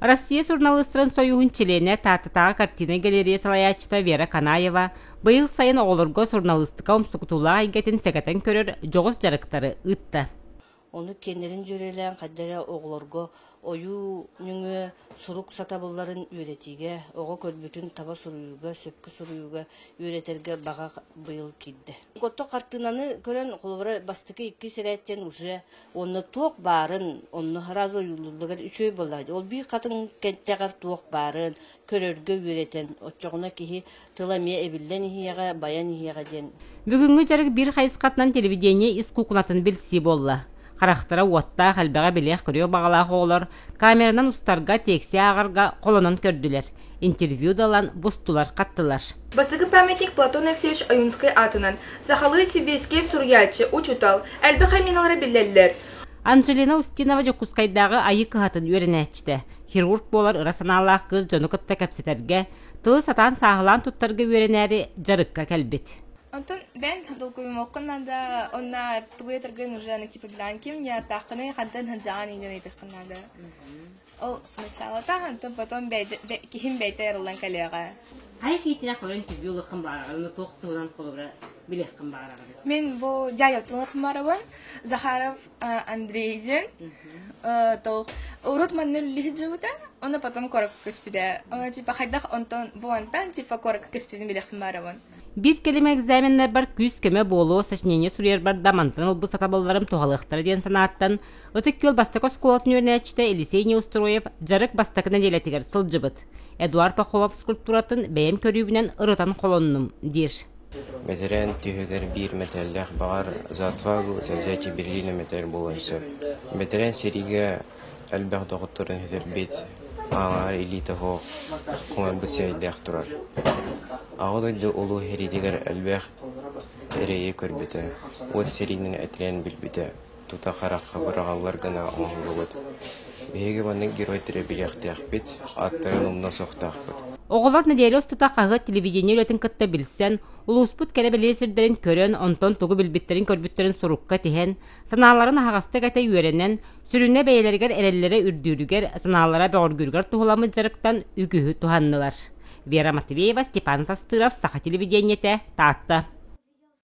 Россия суруналыыстарын сойууһун чилиэнэ, Тааттатааҕы картина галерея салайааччыта Вера Канаева быйыл сайын оҕолорго суруналыыстыка умсугутуулаах эйгэтин сэгэтэн көрөр дьоҕус дьарыктары ыытта. Ону киэннэрин дьүөрэлээн хайда эрэ оҕолорго ойуу нөҥүө сурук сатабылларын үөрэтиигэ, оҕо көрбүтүн таба суруйууга, сөпкө суруйууга үөрэтэргэ баҕа быйыл киирдэ. Отто хартыынаны көрөн, холобура, бастакы икки сирээттэн уже онно туох баарын, онно сразу ойуулуулларыгар үчүгэй буоллаҕа дии. Ол биир хатыҥ кэнтэҕэр туох баарын көрөргө үөрэтэн, оччоҕуна киһи тыла эмиэ эбиллэн иһиэҕэ, байан иһиэҕэ диэн. Бүгүҥҥү дьарык биир хайысхатынан телевидение ис куукунатын билсии буолла. Харахтара уоттаах, элбэҕи билиэх-көрүөх баҕалаах оҕолор камеранан устарга, тиэкси ааҕарга холонон көрдүлэр, интервью да ылан бустулар-хаттылар. Бастакы памятник Платон Алексеевич Ойуунскай аатынан сахалыы сэбиэскэй суруйааччы, учуутал, элбэх аймыналара биллэллэр. Анжелина Устинова Дьокуускайдааҕы Айыы кыһатын үөрэнээччитэ, хирург буолар ыра санаалаах кыыс дьону кытта кэпсэтэргэ, тылы сатаан сааһылаан туттарга үөрэнээри дьарыкка кэлбит. Онтон бэйэм долгуйумуоххун наада, онно тугу этэргин уже типа билэн ким не атааххыный, хантан сылдьаҕын иинэн ыйытыаххын наада. Ол началата, онтон потом киһим бэйэтэ арыллан кэлиэҕэ. Хайа киһитинэ көрөн интервью ылыаххын баҕараҕын, туох туһунан холобура билиэххин баҕараҕын? Мин бу дьайыптылык барабын Захаров Андрей диэн то урут манна үлэлии сылдьыбыта, уонна потом куоракка көспүтэ. Уонна типа хайдах онтон бу онтон типа куоракка көспүтүн билиэхпин баарабын. Биир кэлим экзаменнарбар күүс-көмө буолуо, сочинение суруйарбар да мантан ылбыт сатабылларым туһалыахтара диэн санааттан Ытык Күөл бастакы оскуолатын үөрэнээччитэ Елисей Неустроев дьарык бастакы нэдиэлэтигэр сылдьыбыт. Эдуард Пахомов скульптуратын бэйэм көрүүбүнэн ырытан холоннум, диир. Бэтэрээн түһүгэр биир мэтээллээх баҕар «За отвагу, за взятие Берлина» мэтээл буолуон сөп. Бэтэрээн сэриигэ элбэх доҕотторун сүтэрбит, аҕалар илиитэ суох хомойбут сирэйдээх турар. Аҕа дойду Улуу сэриитигэр элбэх эрэйи көрбүтэ, уот сэриинэн этириэн билбитэ тута харахха быраҕаллар гына оҥоһуллубут. Биһиги маннык геройдары билиэхтээхпит, ааттарын умна суохтаахпыт. Оҕолор нэдиэлэ устата хаһыат телевидение үлэтин кытта билсэн, улууспут кэрэ-бэлиэ сирдэрин көрөн, онтон тугу билбиттэрин-көрбүттэрин сурукка тиһэн, санааларын аһаҕастык этэ үөрэнэн, сүрүнэ бэйэлэригэр эрэллэрэ үрдүүрүгэр, санаалара бөҕөргүүрүгэр туһуламмыт дьарыктан үгүһү туһаннылар. Вера Матвеева, Степан Тастыров, Саха телевидениетэ, Таатта.